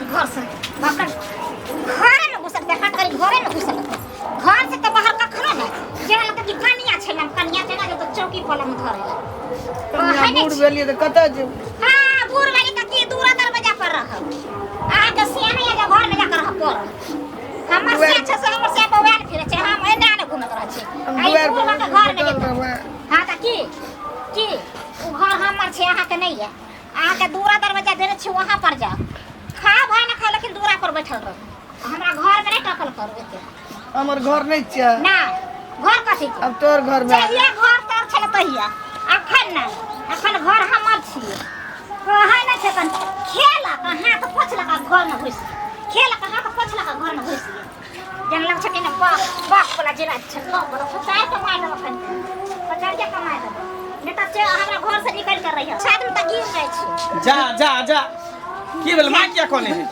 घर से बाप रे, घरे में घुसल छै, हट करी घरे में घुसल रहतै। घर से तऽ बाहर कखनो नहि जेना लगतै कि कनिया छै ने, कनिया छै ने जे तऽ चौकी पलंग धरै ला। कनिया कहै नहि बूढ़ छी। भेलियै तऽ कतऽ जेबै? हाँ, बूढ़ भेली तऽ की दूरा दरवाजा पर रहब? अहाँके सिया नहि यऽ जे घरमे जाकऽ रहब पड़ल। हमर सिया छै से हमर सिया बौआयल फिरै छै, हम एना ने घुमैत रहै छी। हम आ ई दुआरि बूढ़ पर भऽ कऽ घरमे बैठल जेतै। रहबै। हाँ तऽ की की ओ घर हमर छै, अहाँके नहि यऽ। अहाँके दूरा दरवाजा देने छी, वहाँ पर जाउ, खाओ भाय ना खाओ, लेकिन दूरा पर बैठल रहू। हमरा घरमे नहि टपल करू एते। हमर घर नहि छियै? ना, घर कथी के? अब तोहर घर में जहिया घर तोर छलै तहिया, अखन नहि। अखन घर हमर छियै। कहै नहि छै, कन खेलक हाथ पोछलक आ घरमे घुसि गेल। खेलक हाथ पोछलक आ घरमे घुसि गेल। जेना लग छै कि ने बाप बाप वाला जेना छै, बाप वाला पचार कमाय देब, अखन पचार के कमाय देब, नहि तऽ से हमरा घर से निकलि कर रही शायद तऽ गिर जाइ छै। जा जा जा, की भेल? माँ किया कहने है?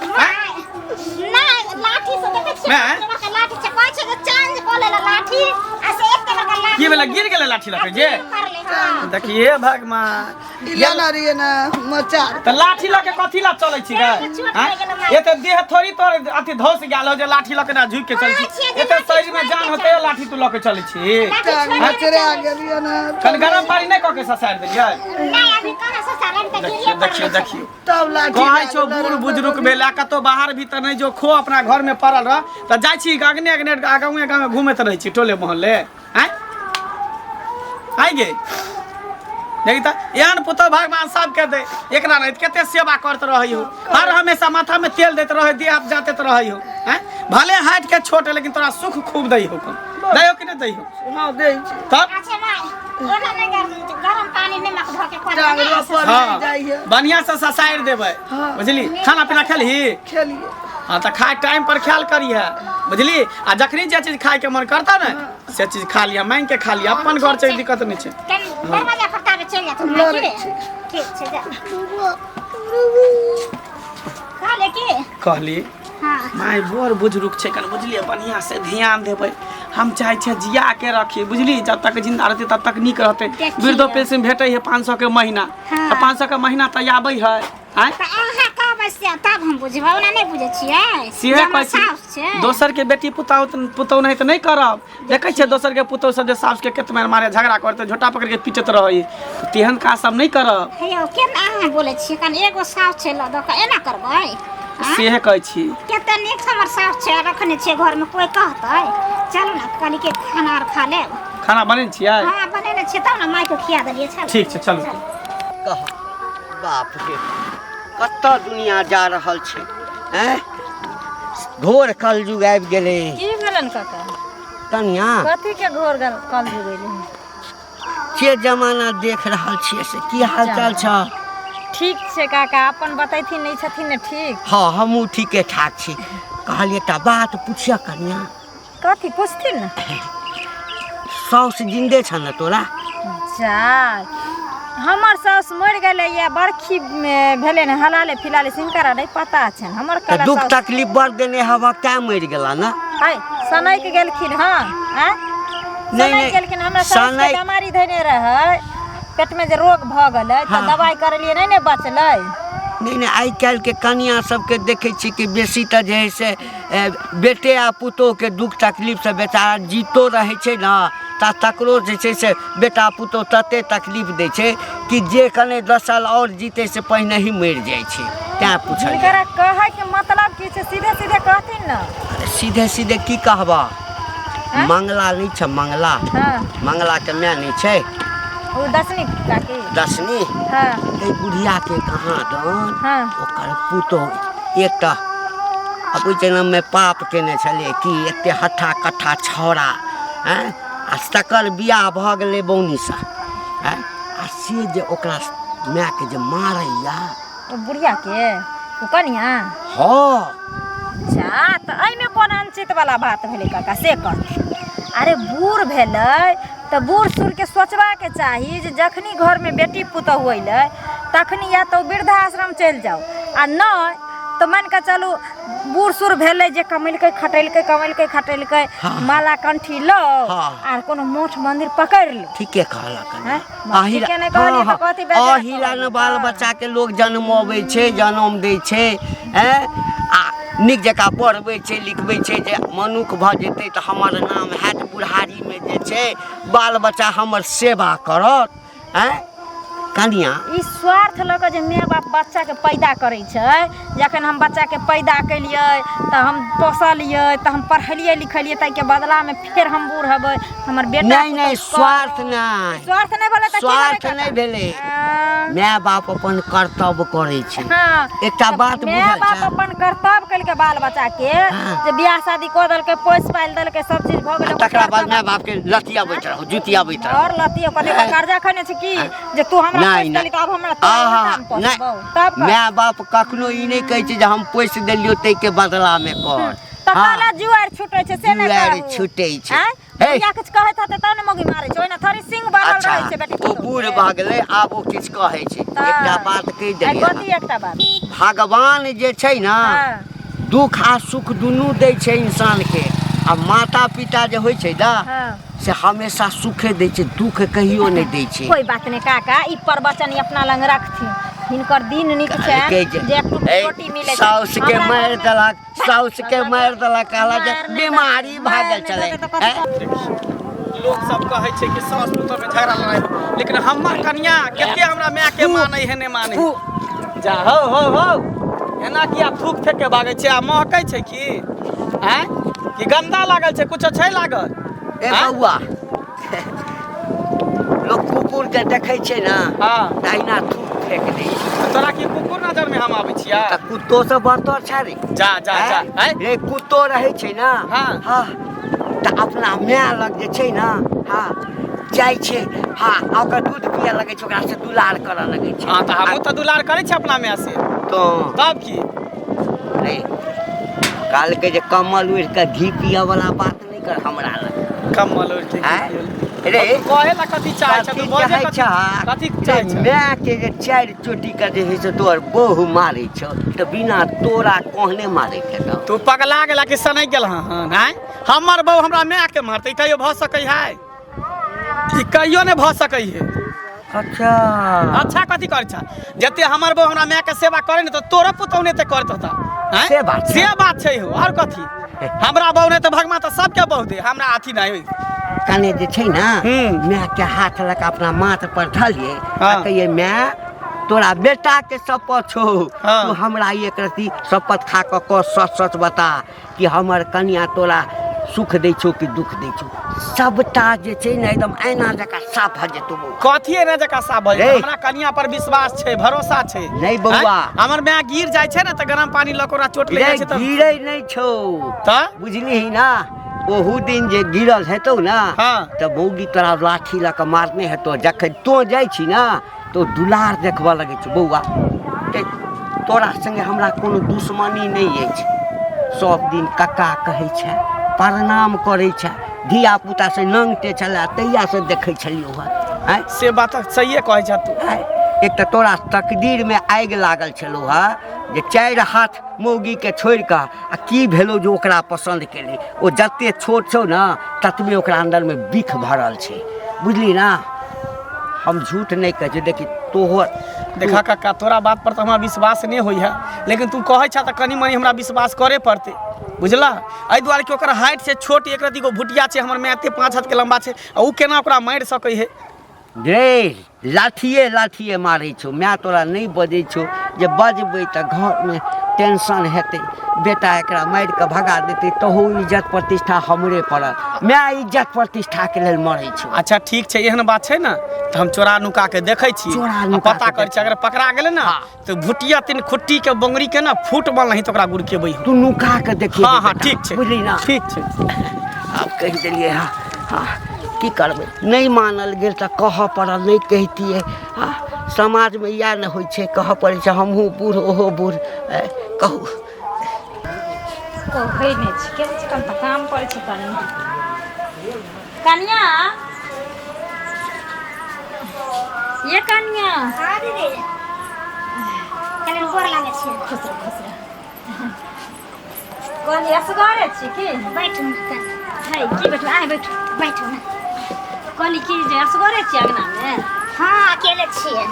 नहि, लाठी से देखै छियै। माय? बड़का लाठी छै, कहै छै जे चेंज कऽ लेला लाठी आ से एक बड़का लाठी। की भेलै? गिर गेलै लाठी लऽ के जे? करले, हँ। देखिए भगवान। ई लेना रहियै ने मचार। तऽ लाठी लऽ के कथी ला चलै छी गे? चोट आँय? लागि गेलै माय। एते देह थोड़ी तोर अथी धौस गेल हो जे लाठी लऽ के ना झुकि के चलै कहै छी? छियै जे एते लाठी शरीर में छोड़ि जान के होते चल। लाठी तू लऽ के चलै छी? लाठी छोड़ि टांग के चोरा चलै। गेलियै ने। कनि गरम पानी नहि कऽ के ससारि देलियै? नहि, अभी कहाँ ससारल तऽ देखियौ गिरिए देखियौ पड़ल छै। देखियौ। तब लाठी कहै लए छौ गेलै बूढ़ रे। बुजुर्ग भेल आ कतौ बाहर भीतर नहि जो, खो अपना घर में पड़ल रह। तऽ जाइ छी अगने अगने गाँवे गाँवे घूमैत रहै छी टोले मोहल्ले। आँय आइ गे, देखी तऽ एहन पुतहु भगवान सबके दे। एकरा रहैत कते सेवा करत रहै हो, हर हमेशा माथा में तेल दैत रहै, देह हाथ जातैत रहै हो। आँय, भले हाइट के छोट है, लेकिन तोरा सुख खूब दै हो। कम दै हो कि नहि दै हो? हँ, दै छै। तब अच्छा माय, ओना नहि गरम पानी नमक धऽ के कऽ टांग देबै। रोपल हँ। नहि जाइए। बढ़िया से ससारि देबै। हँ। बुझली? खाना पीना खेलही? खेलिए। हाँ तऽ खाय टाइम पर ख्याल करिहे, बुझली? आ जखनी जे चीज खाय के मन करता ने से चीज खा लिया, मांगि के खा लिया। अपन घर छै, दिक्कत नहि छै। कनि दरवाजा पर ताबे चलि जाथुन माय, की रे? ठीक छै, जा खा ले की। कहली हाँ। माय बड़ बुजुर्ग छै कन, बुझलियै? बढ़िआँ से ध्यान देबै। हम चाहै छियै जिया के रखी, बुझली? जब तक जिंदा रहतै तब तक नीक रहतै। देखियौ। वृद्धो पेंशन भेटै है 500 के महीना। हाँ। तऽ 500 के महीना तऽ आबै है। आँय? तऽ अहाँ कहबै से तब हम बुझबै, ओना नहि बुझै छियै। सेहे जे हमर कहै छी। साउस छै। दोसर के बेटी पुतहु पुतहु नहि तऽ नहि करब। देखै छियै दोसर के पुतहु सब जे साउस के केते मारि मारे, झगड़ा करते, झोटा पकड़ के पीटैत रहै, तेहन काज सब नहि करब। हे यौ, केना अहाँ बोलै छियै? कनि एगो साउस छै लऽ दऽ कऽ एना करबै? आँय? सेहे कहै छी। कते नीक हमर साउस छै, रखने छियै घरमे, कोइ कहतै? चलू ने, कहली कि खाना आर खा लेब। खाना बनेने छियै? हाँ, बनेने छियै, तब ने मायके खिया देलियै। चलू। ठीक छै, चलू। कह बाप रे, कतऽ दुनिया जा रहल छै? आँय, घोर कलयुग आबि गेलै। की भेलन काका? कनिया। कथी के घोर कलयुग अइलै? के जमाना देख रहल छियै से की हाल चाल छ? ठीक छै काका, अपन बतैथिन। नहि छथिन ने ठीक? हँ, हमहूँ ठीके ठाक छी। कहलियै एकटा बात पुछिय कनिया। कथी पुछथिन ने? साउस जिन्दे छ ने तोरा? जा, हमर साउस मरि गेलै या बरखी भेलै ने, हलाले फिलाले सिनकरा नहि पता छनि हमर। तऽ कला दुख साउस तकलीफ बड़ देने हवा तैं मरि गेला ने। हाय, सनैक गेलखिन। हँ, आँय? नहि, सनैक नहि, गेलखिन। हमरा साउसके बेमारी धयने रहै, पेटमे जे रोग भऽ गेलै तऽ दबाइ करेलियै, नहि ने बचलै। नहि नहि, आइ काल्हिके कनिया सबके देखै छी कि बेसी तऽ जे है से बेटे आ पुतोहके दुख तकलीफसँ बेचारा जीतो रहै छै ने तऽ तकरो जे छै से बेटा पुतोह तते तकलीफ दै छै कि जे कने 10 साल आओर जीतै से पहिने ही मरि जाइ छै। तैँ पुछलियै। हिनकरा कहैके मतलब की छै? सीधे सीधे कहथिन ने। सीधे सीधे की कहबह, मंगला नहि छै मंगला? मंगलाके माय नहि छै? ओ दसनी काकी? दसनी। एहि बुढ़ियाके कहाँ दन ओकर पुतोह एकटा अब ओहि जन्ममे पाप केने छलै कि एते हट्ठा कट्ठा छौड़ा आँय आ तकर बियाह भऽ गेलै बौनीसँ आँय, आ से जे ओकरा मायके जे मारैया। ओ बुढ़िया के ओ कनिया? हँ। अच्छा, तऽ एहिमे कोन अनुचित वाला बात भेलै काका, से कहथिन। अरे, बूढ़ भेलै तऽ बूढ़ सूढ़के सोचबाके चाही जे जखनी घरमे बेटी पुतहु अयलै तखनी या तऽ वृद्धाश्रम चलि जाउ आ नहि तऽ मानि कऽ चलू बूढ़ सूढ़ भेलै जे कमेलकै खटेलकै कमेलकै खटेलकै माला कंठी लो आर कोनो मठ मंदिर पकड़ि लो। ठीके कहलक। हैं? ठीके नहि कहलियै तऽ कथी बेजाय अहिला ने बाल बच्चा के लोग जन्मबै छै, जनम दै छै, हैं, आ नीक जकाँ पढ़बै छै लिखबै छै जे मनुख भऽ जेतै तऽ हमर नाम हैत, बुढ़ारीमे जे छै बाल बच्चा हमर सेवा करत। हैं कनिया, ई स्वार्थ लऽ कऽ जे माय बाप बच्चाके पैदा करै छै, जखन हम बच्चाके पैदा केलियै तऽ हम पोसलियै तऽ हम पढ़ेलियै लिखेलियै, ताहिके बदलामे फेर हम बूढ़ हेबै हमर बेटा नहि नहि पुतहु स्वार्थ नहि, स्वार्थ नहि भेलै तऽ की भेलै स्वार्थ काका? नहि भेलै, आँ, माय बाप अपन कर्तव्य करै छै। हाँ, एकटा बात माय बुझल बाप छै? अपन कर्तव्य केलकै बाल बच्चा के, जे बियाह शादी कऽ देलकै, पोसि पालि देलकै, सब चीज भऽ गेलै, तकरा बाद माय बाप के लतियाबैत रहू, जुतियाबैत रहू। और लतियो कथी के कर्जा खने छै की जे तू हमरा नहि, पोसि नहि। देली तऽ आब हमरा तोरा आहा, उल्टा मे नहि। पोसबौ तब कर। माय बाप कखनो ई नहि कहै छै जे हम पोसि देलियौ ताहिके बदलामे कर। तऽ हाँ, कहला जुआरि छूटै छै से नहि जुआरि कहू। छूटै छै। आँय? हे। बुढ़िया किछु कहैत हेतै तब ने मौगी मारै छै, ओहिना थोड़ी सिंह बढ़ल अच्छा रहै छै बेटी ओ पुतोहु बूढ़ के। भऽ गेलै, आब ओ किछु कहै छै। तऽ एकटा बात कहि आइ देलियै कथी एकटा बात? भगवान जे छै ने हाँ। दुख आ सुख दुनू दै छै इंसान के, आ माता पिता जे होइ छै ने हाँ। से हमेशा सुखे दै छै, दुख कहियो नहि दै छै। कोई बात नहि काका, ई प्रवचन ई अपना लग रखथिन, हिनकर दिन नीक छै कहलकै जे जे एक टुकड़ी ए, रोटी मिलै छै। साउस के हमरा मारि घरमे- देलक, साउस के मारि देलक, कहलक जे मारि नहि बीमारी देलक, भए गेल मारि नहि छलै। देलक तऽ कथी हैं? लोक सब कहै छै कि सास पुतोह में झगड़ा लड़ाइ, लेकिन हमर कनिया कते हमरा माय के मानै है नहि मानै है। जा हो हो हो, एना किया थूक फेंक के भागै छै आ महकै छै की? आँय कि गंदा लागल छै, कुछो छै लागल? ए आँय? बौआ, लोक कुकुर के देखै छै ने हाँ। तहिना थूक फेंक दै छै। तोरा की कुकुर नजर में हम आबै छियै? तऽ कुत्तो से बड़तर छै रे। जा जा जा, आँय? रे कुत्तो रहै छै ने, हाँ। हाँ, तऽ अपना माय लग जे छै ने, हाँ, जाइ छै, हाँ, आ ओकर दूध पियऽ लगै छै, ओकरा से दुलार करऽ लगै छै। हाँ, तऽ हमहूँ तऽ दुलार करै छी अपना माय से। तो तब की? रे कहलकै जे कम्बल ओढ़ि कऽ घी पियऽ वाला बात नहि कर हमरा लग। कम्बल ओढ़ि के घी आँय? पियऽ। रे तू कहे ला कथी चाहै छ? तू कथी बजे चाहै कथी छह? कथी चाहै छ? माय के जे चारि चोटी के जे है से तोहर बहु मारै छौ तऽ बिना तोरा कहने मारै के तऽ तू पगला गेला कि सनकि गेल हन? आँय, हमर बहु हमरा माय के मारतै, कहियो भऽ सकै है? ई कहियो नहि भऽ सकै है। अच्छा अच्छा कथी करै छ? जते हमर बहु हमरा माय के सेवा करे ने तऽ तोरो पुतहु ने ते करत होता। आँय? से बात छै। से बात छै हो, और कथी? हमरा बहु नहि तऽ भगवान तऽ सबके बहु दे, हमरा अथी नहि होई। कने जे छै ने हूँ। माय के हाथ लऽ कऽ अपना माथ पर धलियै आ हाँ। कहियै माय तोरा बेटा के शपथ छौ, हाँ। तू हमरा एक रत्ती शपथ खा कऽ कह, सच सच बता कि हमर कनिया तोरा सुख दै छौ कि दुख दै छौ। सबटा जे छै ने एकदम ऐना जकाँ साफ भऽ जेतौ बौआ। कथी ऐना जकाँ साफ भऽ जेतौ? रे। हमरा कनिया पर विश्वास छै, भरोसा छै। नहि बौआ। आँय? हमर माय गिर जाइ छै ने तऽ गरम पानी लऽ कऽ ओकरा चोट लागि रे जाइ छै तऽ गिरै नहि छौ। तऽ? बुझलिही ना, ओहू दिन जे गिरल हेतौ ना, हाँ। तऽ मौगी तोरा लाठी लऽ कऽ मारने हेतौ। जखन तों जाइ छी ना तऽ ओ दुलार देखबऽ लगै छौ। बौआ ते तोरा संगे हमरा कोनो दुश्मनी नहि अछि, सब दिन कक्का कहै छै, प्रणाम करै छै, धिया पुता से नंगटे छलै तहिया से देखै छलियौ हँ। आँय? से बात तऽ सहिए कहै छह तू। आँय? एक तऽ तोरा तकदीर में आगि लागल छलौ हँ जे चारि हाथ मौगी के छोड़ि कऽ आ की भेलौ जे ओकरा पसन्द केली। ओ जते छोट छौ ने ततबे ओकरा अंदर में बिख भरल छै, बुझली ना? हम झूठ नहि कहै छियौ। देखी तोहर देखा काका, तोरा बात पर तऽ हमरा विश्वास नहि होइ है, लेकिन तू कहै छह तऽ कनि मनि हमरा विश्वास करे पड़तै, बुझलह? एहि दुआरे कि ओकर हाइट छै छोट, एक रत्ती गो भुटिया छै, हमर माय एते 5 हाथ के लम्बा छै, आ ओ केना ओकरा मारि सकै है? रे लाठिए लाठिए मारै छौ माय, तोरा नहि बजै छौ जे बजबै तऽ घरमे टेंशन हेतै, बेटा एकरा मारि कऽ भगा देतै तहु इज्जत प्रतिष्ठा हमरे पड़त। माय इज्जत प्रतिष्ठाके लेल मरै छौ। अच्छा ठीक छै, एहन बात छै ने तऽ हम चोरा नुका के देखै छी, चोरा आ नुका पता के करै छी। अगर पकड़ा गेलै ने तऽ भुटिया तीन खुट्टी के बंगरी के ने फूट बनल तऽ ओकरा गुड़केबै हम। तू नुका के देखिए। हाँ हाँ ठीक छै, बुझली ना? ठीक छै। आब कहि देलियै। हाँ हाँ, की करबै, नहि मानल गेल तऽ कहऽ पड़ल, नहि कहितियै। हाँ, समाजमे इएह ने होइ छै, कहऽ पड़ै छै। हमहूँ बूढ़ ओहो बूढ़। कहू कहै नहि छै, केना छै, कनि तऽ काम करै छै कनि। कनिया, ये कनिया। हाँ दीदी, कनि गोर लागै छियै। खुश रह, खुश रह। कहली असगरे छी की? बैठू ने कनी। है की बैठू, आइ बैठू। बैठू ने। कहली की जे असगरे छी अङ्गनामे? हँ, अकेले छियै।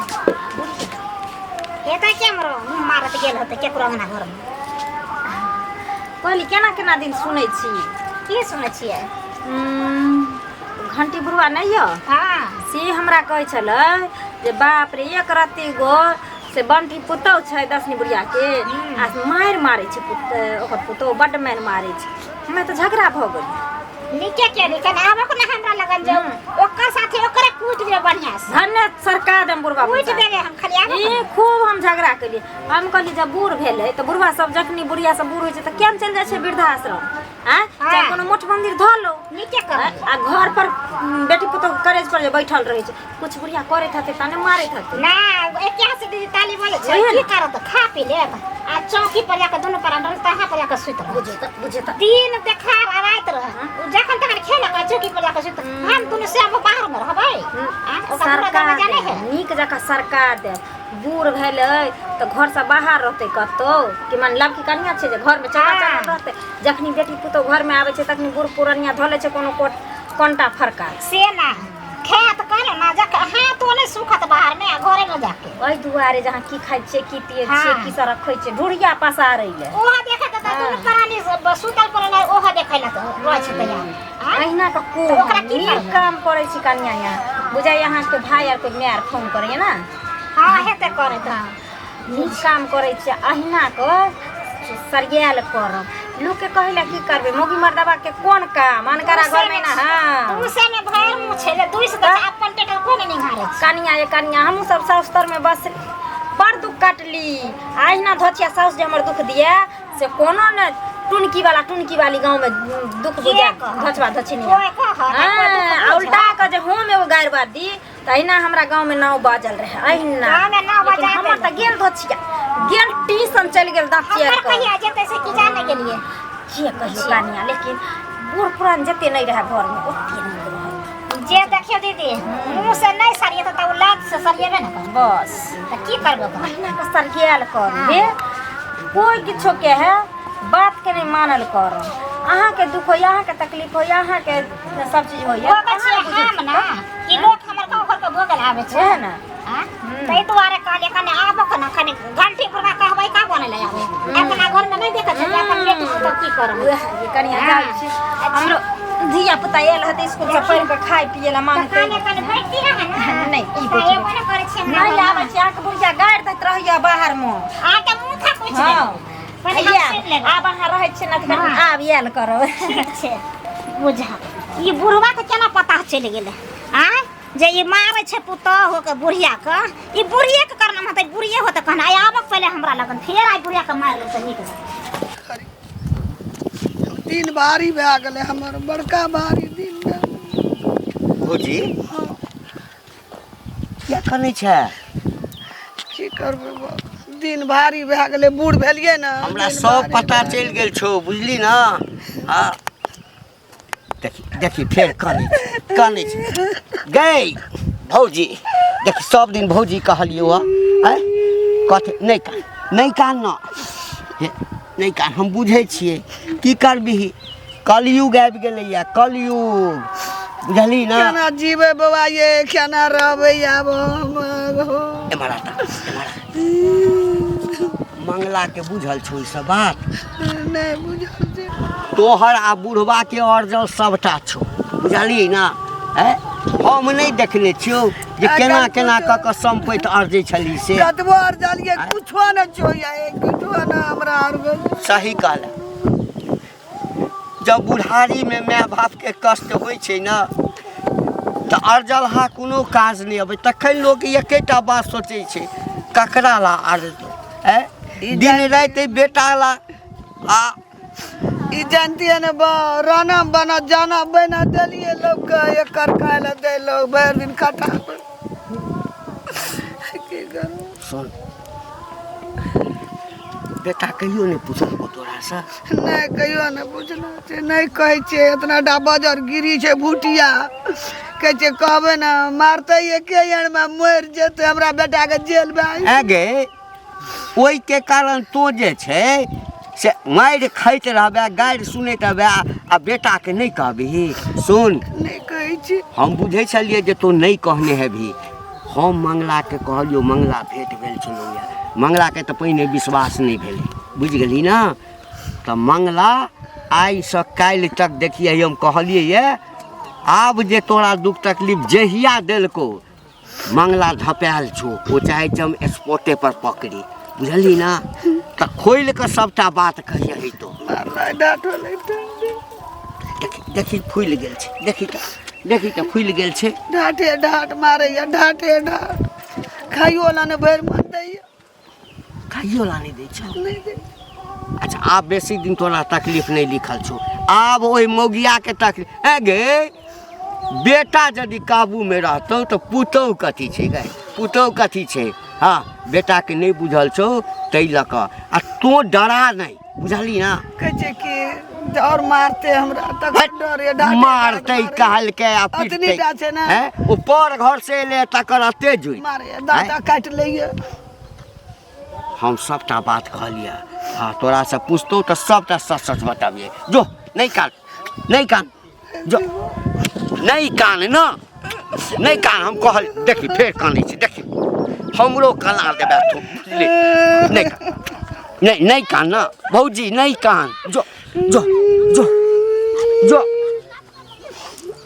एतऽ केमरो मुँह मारत गेल होतै केकरो अङ्गना घरमे। कहली केना केना दिन सुनै छी? की सुनै छियै? घंटी बुढ़वा नहि यऽ? हँ। से हमरा कहै छलै जे बाप रे, एक रत्ती गो से बंटी पुतहु छै दसनी बुढ़िया के, आ मारि मारै छै पुत, ओकर पुतहु बड्ड मारि मारै छै। हमरा तऽ झगड़ा भऽ गेल। नीके केली, कने आबक ने हमरा लगन जाउ, ओकर साथे ओकरे कूटि देबै बढ़िआँ से। धन्य सरकार देम बुढ़वा कूटि पुता। देबै हम, खाली आबक ई ने। खूब हम झगड़ा केलियै। हम कहलियै जब बूढ़ भेलै तऽ बुढ़वा सब जखनी बुढ़िया सब बूढ़ होइ छै तऽ केना चलि जाइ छै वृद्धाश्रम? आँय, चाहे कोनो मठ मंदिर धऽ लो। नीके करबै। आ घर पर बेटी पुतोह के करेज पर जे बैठल रहै छै, कुछ बुढ़िया करैत हेतै तने मारैत हेतै। ना, एके हाथ से दीदी ताली बोले छै। वही की ने। करत, खा पी लेत आ चौकी पर जाके दुनू पर अंडर तहाँ पर जाके सुति रहत। बुझे तऽ, बुझे तऽ। दिन देखार आ राति रह, उ जखन तखन खेलक आ चौकी पर जाके सुति। हम दुनू से हम बाहर में रहबै। आ ओकर पूरा सरकार दरवाजा नहि है। नीक जकाँ सरकार देब। बूढ़ भेलै तऽ घरसँ बाहर रहतै कतौ कि मान लड़की कनिया छै जे घरमे चका चक रहतै? जखनी बेटी पुतोह घरमे आबै छै तखनी बूढ़ पुरनिया धऽ लै छै कोनो कोट कोनटा फरका। से ना खायत कहलो ना, जख हाथो नहि सुखत बाहर में आ घरे में जाके। ओहि दुआरे जहाँ की खाइ छियै, की पियै छियै, हाँ। की सब रखै छियै, ढुरिया पसारै लए। ओहो देखत तऽ दुनू प्राणी सब सुतल पड़ल है, ओहो देखै लए तऽ रहै छै तैयार। आँय? अहिना के को तऽ ओकरा की नीक करबै? काम करै छी कनिया। यहाँ बुझाइ अहाँके भाय आर कोइ माय आर फोन करैया ने? हँ, हेतै करैत। हँ, नीक काम करै छियै। अहिना के सरियाल करब। लोकके कहै लए की करबै, मौगी मर्दबा के कोन काम अनकरा घरमे ना। हाँ, दूसे में भरि मुँह छै जे दूस तऽ अपन टेटर कोन निहारे छै। कनिया ये कनिया, हमहूँ सब साउस तरमे बस बड़ दुख काटली। आ अहिना धोचिया साउस जे हमर दुख दिए से कोनो ने टुनकी वाला टुनकी वाली गाँवमे दुख बुझा कहत? धोचबा धोचिनी। कोइ कहत आ कोइ दुख हाँ, आ बुझत? उल्टा के जे हम एगो गारि बात दी तऽ अहिना हमरा गाँवमे नाव बाजल रहै अहिना। गाँवमे नाव लेकिन बजा हमर तऽ देलक। गेल धोचिया गेल, टीसन चलि गेल दाँत चियर हमर कऽ। कहिया जेतै से की जाने गेलियै। के कहियो कनिया, लेकिन बूढ़ पुरान जते नहि रहै घरमे ओते नीक रहै। जे देखियौ दीदी, मुँह से नहि सरियेतै तऽ ओ लात से सरियेबे ने करत। बस। तऽ की करबै ओकरा? अहिना के सरियाल करू। हे, कोइ किछो के है बात के नहि मानल कर। अहाँके दुख होइए, अहाँके तकलीफ होइए, अहाँके सब चीज होइए। भोगै छियै हम ना कि लोक हमर गाँव घरके भोगल आबै छै? वएह ने। आँ? ताहि दुआरे कहलियै कने आबऽ के ने, कने घंटी पुरना कहबै का बनै लए आबै। अपना घरमे नहि देखै छै जे अपन बेटी पुतोह की करब। वएह ये कनिया, हाँ। जाइ छी, हमरो धिया पुता आयल हत स्कूल से पढ़ि कऽ, खाय पिए ला तऽ मांगतै। कने कने बैठती रहै ने। नहि, की तऽ बैठबै? एबो ने करै छियै हमरा नहि घरमे। आबै छी। अहाँके बुढ़िया गारि दैत रहैया बाहर मे। अहाँके मुँह था पूछि हँ। लेबै। कने हम आब सुनि लेबै। आब अहाँ रहै छियै ने तऽ कनि हाँ। आब आयल करब। ठीक छै। बुझा ई बुढ़वा के केना पता चलि गेलै आँय जे ई मारै छै पुतोह के बुढ़िया के? ई बुढ़िए के करना होतै, बुढ़िए होतै। कहना आइ आबक पहिले हमरा लगन, फेर आइ बुढ़िया के मारि लेतै नीक से। दिन भारी भए गेलै हमर, बड़का भारी दिन भए गेलै। भौजी, किया कनै छै? की करबै बाप, दिन भारी भए गेलै, बूढ़ भेलियै ने। हमरा दिन सब भारी पता भए चलि गेल छौ, बुझली ने? हँ, देखी देखी, फेर कनै छै, कनै छै। गै भौजी, देखी, सब दिन भौजी कहलियौ हँ। आँय, कथी? नहि कान, नहि कान न, हे, नहि कान। हम बुझै छियै, की करबिही, कलयुग आबि गेलैया, कलयुग, बुझली ने? केना जीबै बौआ ये, केना रहबै आब हम हो? एम्हर आ तऽ, एम्हर आ। मंगला के बुझल छौ ई सब बात? नहि बुझल छै। तोहर आ बुढ़वा के अर्जल सबटा छौ, बुझलियै ने? हैं, हम नहि देखने छियौ जे आ केना कतबो केना छौ। कऽ कऽ सम्पति अर्जै छली से। कतबो अर्जलियै, कुछो नहि छौ ये, कुछो नहि हमरा आर। सही कहल। जब बुढ़ारीमे माय बापके कष्ट होइ छै ने तऽ अर्जलहा कोनो काज नहि अबै। तखन लोक एकेटा बात सोचै छै, ककरा ला अर्जतौ? आँय, दिन राति एहि बेटा ला आ ई जानतियै ने बा, राना बना जाना बना देलियै लोकके, एकर खाय लए दै लोक भरि दिन खटा। की करू? सुन बेटा, कहियो नहि पुछलको तोरासँ? नहि, कहियो नहि पुछलो छै। नहि कहै छियै। एतना टा बजर गिरी छै भुटिया, कहै छै कहबै ने, मारतै एके मे मरि जेतै, हमरा बेटाके जेल भए। ऐ गे, ओहिके कारण तोँ जे छै से मारि खाइत रहबै, गारि सुनैत रहबै आ बेटाके नहि कहबिही। सुन, नहि कहै छी। हम बुझै छलियै जे तू नहि कहने हेबही। हम मंगलाके कहलियौ, मंगला भेट भेल छलौ। मंगलाके तऽ पहिने विश्वास नहि भेलै, बुझि गेलही ने? तऽ मंगला आइसँ काल्हि तक देखियै, हम कहलियै ये, आब जे तोरा दुख तकलीफ जहिया देलकौ, मंगला धपायल छौ। ओ चाहै छै हम स्पॉटे पर पकड़ी, बुझलही ने? तऽ खोलि कऽ सबटा बात कहियही तो। देखी देखी, फूलि गेल छै। देखी तऽ, देखी तऽ, फूलि गेल छै। ढाठे ढाठ मारैया, ढाठे ढाठ। खाइयो ला ने भरि मन दैया। खाइयो ला नहि दै छौ? नहि दै। अच्छा, आब बेसी दिन तोरा तकलीफ नहि लिखल छौ। आब ओहि मौगियाके तकलीफ ए गे। बेटा यदि काबूमे रहतौ तऽ पुतहु कथी छै गै? पुतहु कथी छै? हँ, बेटाके नहि बुझल छौ ताहि लऽ कऽ। आ तोँ डरा नहि, बुझलही ने? कहै छै कि आओर मारते हमरा, तखन डर ये। ढाठे ढाठ मारतै मारैया। कहलकै आ अतनी पिटतै टा छै ने। हैं? ओ पर घर से एलै तकर एते जुइ मारैया, दाँता काटि लैया। हम सबटा बात कहलियै। हँ, तोरासँ पूछतौ तऽ सबटा सच सच बताबियै। जो, नहि कान, नहि कान, जो, नहि कान न, नहि कान। हम कहल, देखी फेर कानै छै। देखी, हमरो कना देबै तू, बुझली? नहि कान, नहि, नहि कान न भौजी, नहि कान। जो जो जो जो।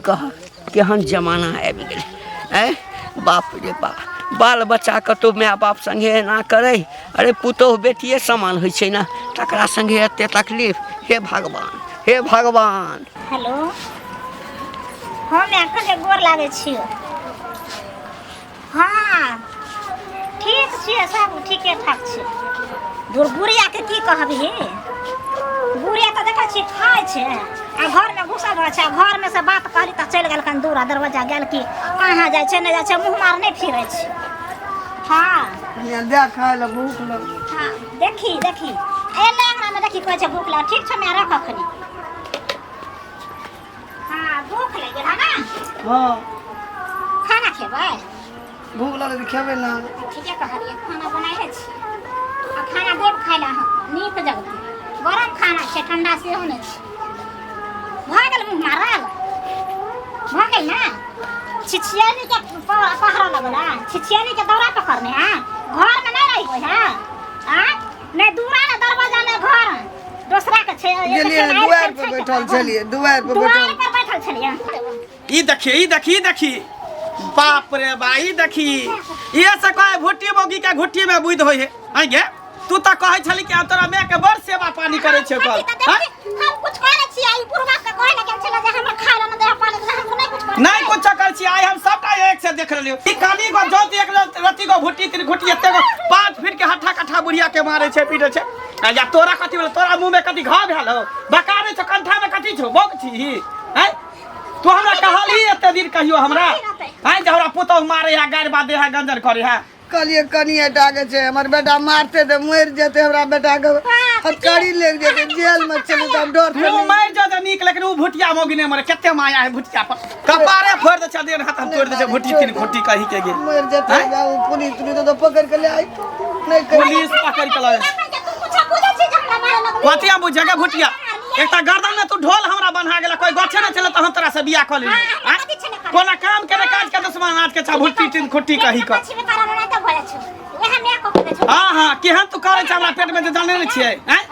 कह, केहन जमाना आबि गेलै। आँय बाप रे बाप, बाल बच्चा कतहु माय बाप सङ्गे एना करै? अरे, पुतोहु बेटिए समान होइ छै ने, तकरा सङ्गे एते तकलीफ। हे भगवान, हे भगवान। हेलो, हम एखन जे गोर लागै छियौ। हँ, ठीक छियै, सब ठीके ठाक छै। दूर बुढ़ियाके की कहबही? बुढ़िया तऽ देखै छियै खाइ छै आ घरमे घुसल रहै छै। आ घरमे से बात कहली तऽ चलि गेल कन दूर आ दरवाजा गेल कि कहाँ जाइ छै, नहि जाइ छै, मुँह मार नहि फिरै छै। हँ। कनिया, दे खाय लए, भूख लग। हँ, देखी देखी, एलै अंगनामे, देखी, कहै छै भूख लागल। ठीक छौ माय, रख अखनी। हँ, भूख लागि गेल है ने? हँ। खाना खेबै? भूख लगल तऽ खेबै ने। ठीके कहलियै, खाना बनाइले छी आ खाना देब खाय लए अहाँके नीक जगह। गरम खाना छै, ठंडा सेहो नहि छै। भऽ गेल मुँह मारल? भऽ गेल ने? छिछियानी के पहरा लगल है, छिछियानी के दौरा पकड़ने है। घर में नहीं रही है आ नहीं दूरा ने दरवाजा ने घर दोसरा के छै। एक गेलियै छै, दुआरि पर छै, बैठल छलियै, दुआरि पर दुआरि बैठल पर बैठल छलियै। ई देखी, ई देखी, ई देखी, बाप रे बा, ई देखी। इहे से कहे भुट्टी मौगी के घुट्टी में बुद्धि होइ है। आइ गे, तू तऽ कहै छली कि आब तोरा माय के बड़ सेवा पानी करै छै ओकर। तऽ देखी, हम कुछ करै छियै? ई बुढ़वा के कहै लगे छलै जे हमरा खाय ला न दे, पानी दे, हम नहि कुछ करै। नहीं कुछ कर छी। आइ हम सबटा एक से देख रहलियो। ई कानी गो जोत एक रति गो भुट्टी तीन घुट्टी एते गो 5 फीट के हट्ठा कट्ठा बुढ़िया के मारे छै, पीटे छै। आ या तोरा कथी भेल? तोरा मुंह में कथी घाव भेल हो? बकारे छौ, कंठा में कथी छौ? बोक छी हैं तू? हमरा कहलही एते दिन कहियो हमरा हैं जे हमरा पुतहु मारे है, गारि बात दे है, गंजन करे है? कहलियै कनिए टा के छै हमर बेटा, मारते तऽ मरि जेतै। हमरा बेटाके हथकड़ी लागि जेतै, जेलमे चलू तऽ हम डर। मुँह मारि जो तऽ नीक, लेकिन उ भुटिया मौगी नहि मरे। कते माया है भुटिया पर, कपारे फोड़ि दै छै, देह हाथ हम तोड़ि दै छै। भुट्टी तीन घुट्टी कही के गेल। मरि जेतै आँय? बाबू, पुलिस तुलिस तऽ पकड़ि के ले आइतो नहि कहि। पुलिस पकड़ि के लऽ जाइ। तू कुछ बुझै छी जे हमरा मारे लगली? कथी हम बुझेगा भुटिया? एकटा गर्दन में तू ढोल हमरा बन्हा गेला। कोई गछे नहि छलै तऽ हम तोरा से बियाह कऽ लेली। हाँ, हमरा आँय? कथी छलै करे? कोना काम के काज के दुश्मन आज के छा भुट्टी तीन खुट्टी कही कऽ। छी बेकार हमरा तऽ भऽ जाइ छौ। उएह माय कऽ के दै छौ। हाँ हाँ, केहन तू करै छ हमरा पेट में जे जाने नहि छियै। आँय?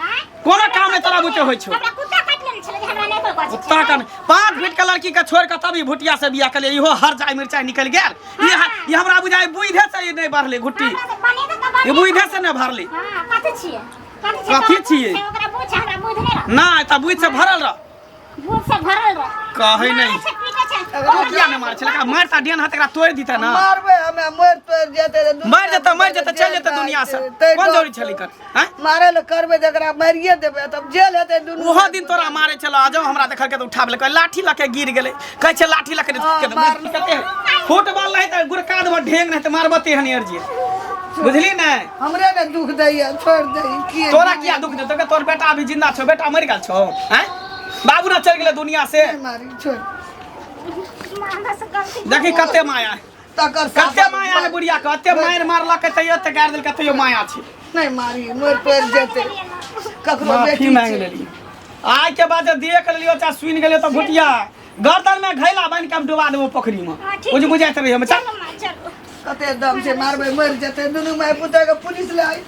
कोनो काम नहि तोरा बुते होइ छौ। हमरा कुत्ता काटि लेने छलै जे हमरा नहि कोइ गछ। कुत्ता कन 5 फीट के लड़की के छोड़ के तभी भुटिया से बियाह कलियै। इहो हर जाय मिरचाई निकलि गेल। ई हमरा बुझाइ बुझे से ई नहि बढ़लै घुट्टी। हमरा तऽ बने तऽ ई बुझे से नहि भरलै। हाँ, कथी छियै? कथी छियै? कथी छियै? ओकरा बुझ, हमरा बुझ नहि रह। नहि तऽ बुझ से भरल रह। बुझ से भरल रह। कहै नहि। मारै छै, पीटै छै। भुटिया नहि मारै छै, लेकिन मारता डेन हाथ एकरा तोड़ि दितै ने। मारबै हमे, मरि तोड़ि जेतै तऽ दुनिया मरि जेतै, मरि जेतै, चलि जेतै दुनिया से। तै कोन डर जरूरी छलै एकर? आँय? मारै लए करबै तऽ एकरा मारिए देबै, तब जेल हेतै दुनू। ओहो दिन तोरा मारे छलो, आ जाओ हमरा देखल के तऽ उठाबे कहै लाठी लके गिर गेलै। कहै छै लाठी लके। हाँ, मार- कते फुटबॉल नहीं तऽ गुरका देबो ढेंग, नहीं तऽ मारबते हन अर्जी, बुझली ने? हमरे ने दुख दैया, छोड़ि दै की। तोरा किया दुख देतौ? के तोर बेटा अभी जिंदा छौ? बेटा मरि गेल छौ? हैं, बाबू ना चलि गेलै दुनिया से। मारी, छोड़। हमरा से गलती। देखी कते माया है। तकर कते माया है बुढ़िया के, कते मारि मारलक तैयो तऽ गारि देलकै, तैयो माया छै। नहि मारी, मरि पड़ि जेतै। ककरो माफी बेटी मांग छै। लेली आइ के बाद जे देख लेलियो चाहे सुनि गेलियो तऽ भुटिया गर्दन में घैला बान्हि के हम डुबा देबो पोखरी में हाँ, ठीक बुझ छै। बुझाइत रही हम चल चलो माँ चलो कते दम से मारबै मरि जेतै दुनू माय पुतोह के पुलिस ले आइ।